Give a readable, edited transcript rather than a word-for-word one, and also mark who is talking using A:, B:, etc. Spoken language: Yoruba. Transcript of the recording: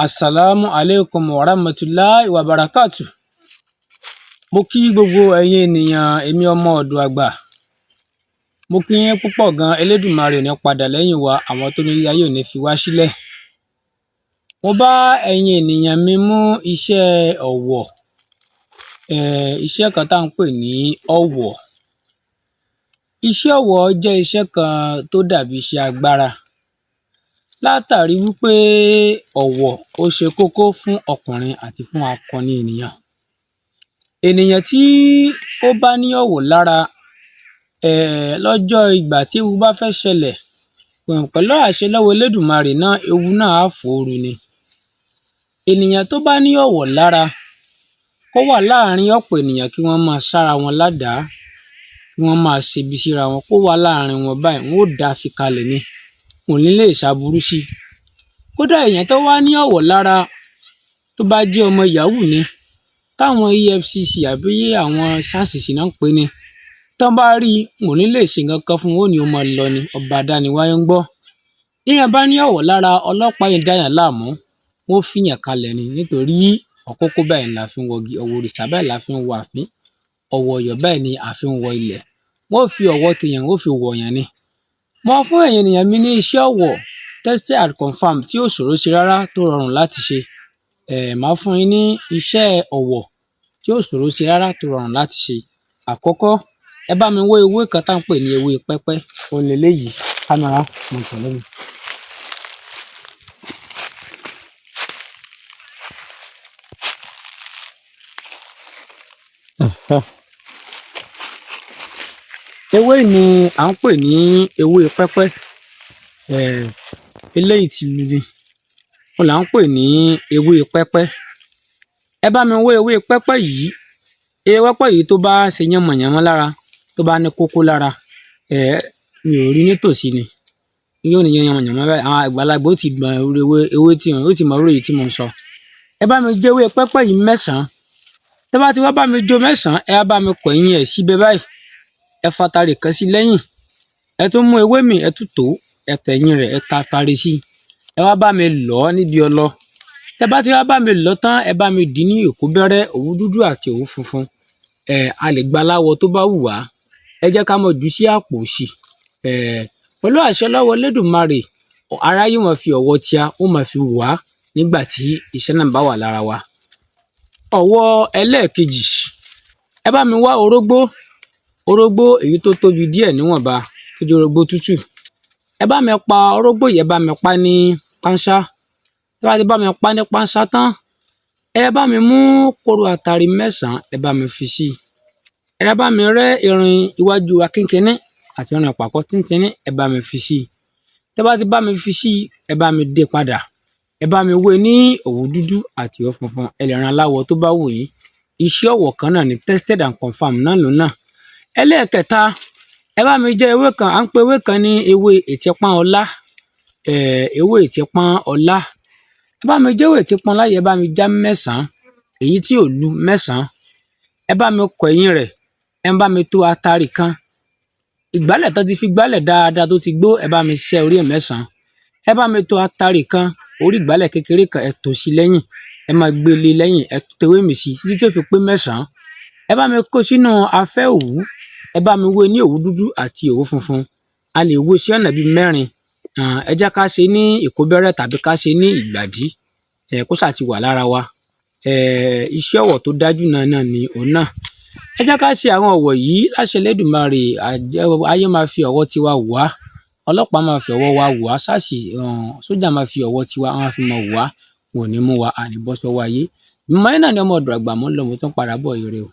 A: Asalaamu aleykum wa rahmatulahi wa barakatu. Mo kí gbogbo ẹ̀yin ènìyàn èmi ọmọ ọ̀dọ̀ àgbà. Mo kí yín púpọ̀ gan. Elédùmarè ò ní padà lẹ́yìn wa, àwọn tó ní ilé ayé ò ní fi wá sílẹ̀. Mo bá ẹ̀yin ènìyàn mi mú iṣẹ́ ọ̀wọ̀, iṣẹ́ kan tá à ń pè ní ọ̀wọ̀. Iṣẹ́ ọ̀wọ̀ jẹ́ iṣẹ́ kan tó dàbí iṣẹ́ agbára, látàrí wípé ọ̀wọ̀ ó ṣe kókó fún ọkùnrin àti fún akọni ènìyàn. Ènìyàn tí ó bá ní ọ̀wọ̀ lára, lọ́jọ́ ìgbà tí ewu bá fẹ́ ṣẹlẹ̀, pẹ̀lú àṣẹ lọ́wọ́ Elédùmarè náà, ewu náà á fòó ru ni. Ènìyàn tó bá ní ọ̀wọ̀ lára, kó wà láàrin ọ̀pọ̀ ènìyàn, kí wọ́n máa ṣára wọn ládàá, kí wọ́n máa ṣebi síra wọn, kó wà láàrin wọn báyìí, wọn ó dá a fi kalẹ̀ ni, wọn ò ní lè ṣaburú sí i. Kódà èèyàn tó wá ní ọ̀wọ̀ lára, tó bá jẹ́ ọmọ yahoo ni, táwọn EFCC àbí àwọn SARS sì náà ń pè ní, tán bá rí i, wọn ò ní lè ṣe nǹkan kan fún un, wọn ó ní ó máa lọ ni, ọba adániwáyé ń gbọ́. Téèyàn bá ní ọ̀wọ̀ lára, ọlọ́pàá yìí dáyàn láàmú, wọn ó fìyàn kalẹ̀ ni, nítorí ọ̀kókó báyìí la fi ń wọgi, ọ̀wọ̀ òrìṣà báyìí la fi ń wọ àfín, ọ̀wọ̀ ọ̀yọ́ báyìí ni a fi ń wọ ilẹ̀. Wọ́n ó fi ọ̀wọ̀ tèèyàn, wọ́n ó fi wọ̀yàn ni. Mo fún ẹ̀yin ènìyàn mi ní iṣẹ́ ọ̀wọ̀ tested and confirmed tí ò ṣòro ṣe rárá, tó rọrùn láti ṣe. Màá fún yín ní iṣẹ́ ọ̀wọ̀ tí ò ṣòro ṣe rárá, tó rọrùn láti ṣe. Àkọ́kọ́, ẹ bá mi wá ewé kan tá à ń pè ní ewé pẹ́pẹ́. Òun leléyìí. Kámẹ́rà, mo tẹ̀lé mi. Ewé ni à ń pè ní ewé pẹ́pẹ́. Eléyìí ti lu ni. Òun là ń pè ní ewé pẹ́pẹ́. Ẹ bá mi wá ewé pẹ́pẹ́ yìí. Ewé pẹ́pẹ́ yìí, tó bá ṣe yánmọ̀yánmọ́ lára, tó bá ní kókó lára, mi ò rí nítòsí ni. Yóò ní yánmọ̀yánmọ́ báyìí. Àwọn àgbàlagbà ó ti mọ irú ewé, ewé tí ó ti mọ irú èyí tí mò ń sọ. Ẹ bá mi gé ewé pẹ́pẹ́ yìí mẹ́sàn-án. Tẹ́ bá ti wá bá mi jó mẹ́sàn-án, ẹ wá bá mi kọ̀yìn ẹ̀ síbẹ̀ báyìí. Ẹ fatare kan sí lẹ́yìn. Ẹ tún mú ewé míì, ẹ tún tò ó, ẹ tẹ̀yìn rẹ̀, ẹ ta atare sí i. Ẹ wá bá mi lọ̀ ọ́ níbi ọlọ. Tẹ́ bá ti wá bá mi lọ̀ ọ́ tán, ẹ bá mi dì í ní èkúbẹ́rẹ́, òwú dúdú àti òwú funfun. A lè gba aláwọ tó bá wù wá. Ẹ jẹ́ ká máa jù ú sí àpò òsì. Pẹ̀lú àṣẹ lọ́wọ́ Elédùmarè, aráyé ó máa fi ọ̀wọ̀ tíá, ó máa fi wá nígbà tí iṣẹ́ náà bá wà lára wa. Ọ̀wọ̀ ẹlẹ́ẹ̀kejì, ẹ bá mi wá orógbó, orógbó èyí tó tóbi díẹ̀ níwọ̀nba, tó jẹ́ orógbó tútù. Ẹ bá mi pa orógbó yìí, ẹ bá mi pa ní pánsá. Tẹ́ bá ti bá mi pa ní pánsá tán, ẹ bá mi mú kóró atare mẹ́sàn-án, ẹ bá mi fi sí i. Ẹ bá mi rẹ́ irin iwájú wa kínkínní àti irin ìpàkọ́ tíntínní, ẹ bá mi fi sí i. Tẹ́ bá ti bá mi fi sí i, ẹ bá mi dé padà. Ẹ bá mi wé ní òwú dúdú àti òwú funfun. Ẹ lè rán aláwọ̀ tó bá wù yín. Iṣẹ́ ọ̀wọ̀ kan náà ni, tested and confirmed náà lòun náà. Ẹlẹ́ẹ̀kẹta, ẹ bá mi jẹ́ ewé kan, à ń pe ewé kan ní ewé ètípọ́n ọlá. Ewé ètípọ́n ọlá. Ẹ bá mi jẹ́ ewé ètípọ́n ọlá yìí, ẹ bá mi já mẹ́sàn-án, èyí tí ò lu mẹ́sàn-án. Ẹ bá mi kọ ẹ̀yìn rẹ̀, ẹ bá mi tó atare kan. Ìgbálẹ̀ tán ti fi gbálẹ̀ dáadáa tó ti gbó, ẹ bá mi ṣẹ́ orí ẹ̀ mẹ́sàn-án. Ẹ bá mi tó atare kan, orí ìgbálẹ̀ kékeré kan, ẹ tò sí lẹ́yìn. Ẹ máa gbé lé lẹ́yìn, ẹ tewé mì sí títí tí ó fi pé mẹ́sàn-án. Ẹ bá mi kó sínú afẹ́ òwú. Ẹ bá mi wé ní òwú dúdú àti òwú funfun. A lè wé sí ọ̀nà bíi mẹ́rin. Ẹ jẹ́ ká ṣe ní ìkóbẹ́rẹ́ tàbí ká ṣe ní ìgbàdí. Kó ṣáà ti wà lára wa. Iṣẹ́ ọ̀wọ̀ tó dájú náà náà ni òun náà. Ẹ jẹ́ ká ṣe àwọn ọ̀wọ̀ yìí láṣẹ Elédùmarè, ayé máa fi ọ̀wọ̀ tiwa wá. Ọlọ́pàá máa fi ọ̀wọ̀ wa wá. SARS, sójà máa fi ọ̀wọ̀ tiwa, wọ́n á fi máa wá. Wọn ò ní mú wa, a ní bọ́ sọ́wọ́ ayé. Ìmọ̀ yín náà ni ọmọ ọ̀dọ̀ àgbà, mò ń lọ, mo tún padà bọ̀, ire o.